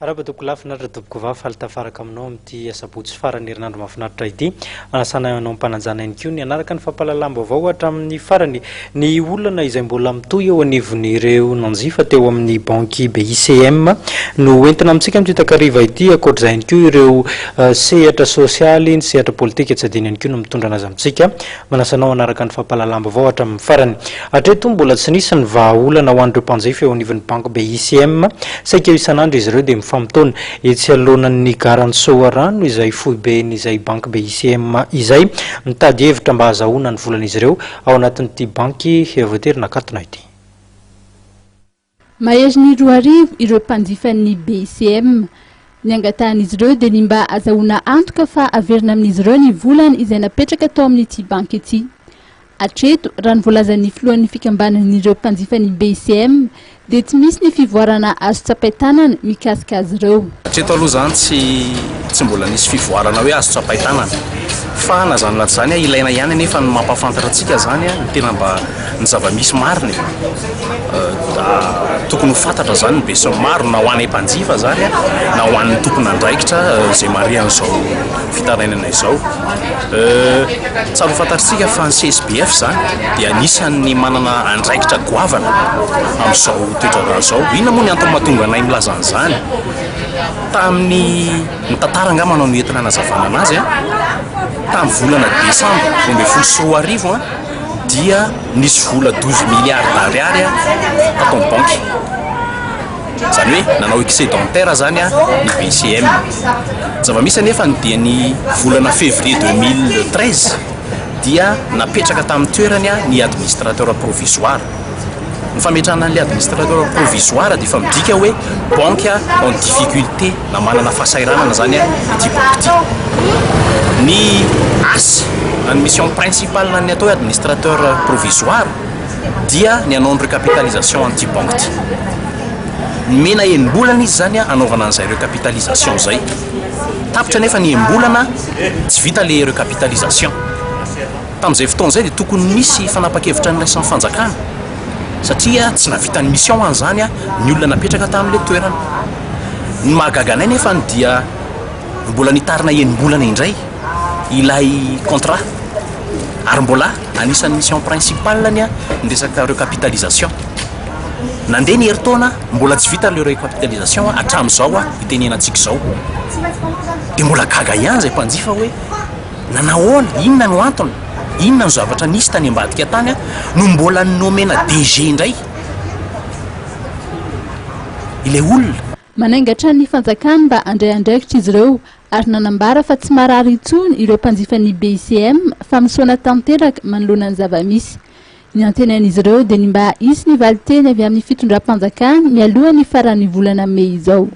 Arahaba tompoko lahy, finaritra tompoko vavy, faly tafaraka aminao amin'ity asabotsy faran'ny herinandro mahafinaritra ity. Manasana anao am-panajana ihany koa ny hanaraka ny fampahalalam-baovao hatramin'ny farany. Ny olana izay mbola mitohy eo anivon'ireo nanjifa teo amin'ny banky BICM no hoentina amintsika amin'ity takariva ity. Ankoatr'izay ihany koa ireo sehatra sosialy, ny sehatra politika tsy adino ihany koa no mitondra anazy amintsika. Manasa anao hanaraka ny fampahalalam-baovao hatramin'ny farany. Hatreto, mbola tsy nisy ny vahaolana ho an'ireo mpanjifa eo anivon'ny banky BICM. Saika isan'andro izy ireo dia mifamotoana etsy aloanan'ny garan'i Soarano izay foiben'izay banky BICM izay, mitady hevitra mba hahazahoana ny volan'izy ireo ao anatin'ity banky voatery nakatona ity. Maherin'ny 2000 ireo mpanjifan'ny BICM. Ny angatahan'izy ireo dia ny mba azahoana antoka fa averina amin'izy ireo ny volany izay napetraka tao amin'ity banky ity. Hatreto, raha ny voalazan'ny filohan'ny fikambanan'ireo mpanjifan'ny BICM dia tsy misy ny fivoarana azo tsapain-tanana mikasika azy ireo. Hatreto aloha izany tsy tsy mbola nisy fivoarana hoe azo tsapain-tanana fa na izany na tsy izany ilaina ihany anefa ny mampahafantatra antsika izany ny tena mba ny zava-misy marina e. Tokony ho fantatra izany ny besinimaro na ho anay mpanjifa izany na ho an'ny tompon'andraikitra izay marihan'izao fitarainana izao. Tsara ho fantatritsika fa ny CSBF izany dia anisan'ny manana andraikitra goavana amin'izao toe-draharaha izao. Inona moa ny antony mahatonga anay milaza an'izany? Tamin'ny ny tantara angamba no entina hanazavana anazy, tamin'ny volana desambra 2012 dia nisy vola 12 milliards d'ariary tato amin'ny banky. Izany hoe nanao excédentaire izany ny BCM. Ny zava-misy anefa dia ny volana février 2013 dia napetraka tamin'ny toerany ny administrateur provisoire. Ny fametrahana an'ilay administrateur provisoire dia efa midika hoe banque en difficulté na manana fahasahiranana izany ity banky ity. Ny asa na ny mission principale an'ny atao hoe administrateur provisoire dia ny hanao ny recapitalisation an'ity banky ity. Nomena enim-bolana izy izany hanaovana an'izay recapitalisation izay. Tapitra anefa ny enim-bolana, tsy vita ilay recapitalisation. Tamin'izay fotoana izay dia tokony nisy fanapan-kevitra niraisan'ny fanjakana satria tsy nahavita ny mission an'izany ny olona napetraka tamin'ilay toerana. Ny mahagaga anay nefa dia mbola nitarina enim-bolana indray ilay contrat ary mbola anisan'ny mission principale-ny ny resaka recapitalisation. Nandeha ny herintaona mbola tsy vita ilay recapitalisation hatramin'izao itenenantsika izao. Dia mbola gaga ihany izay mpanjifa hoe Nanahoana? Inona no antony? Inona no zavatra nisy tany ambadika tany no mbola nomena DG indray ilay olona? Manainga hatrany ny fanjakana mba handray andraikitra izy ireo ary nanambara fa tsy marary intsony ireo mpanjifan'ny BICM fa misaona tanteraka manoloana ny zava-misy. Ny antenain'izy ireo dia ny mba hisy ny valinteny avy amin'ny fitondram-panjakana mialoha ny faran'ny volana mey izao.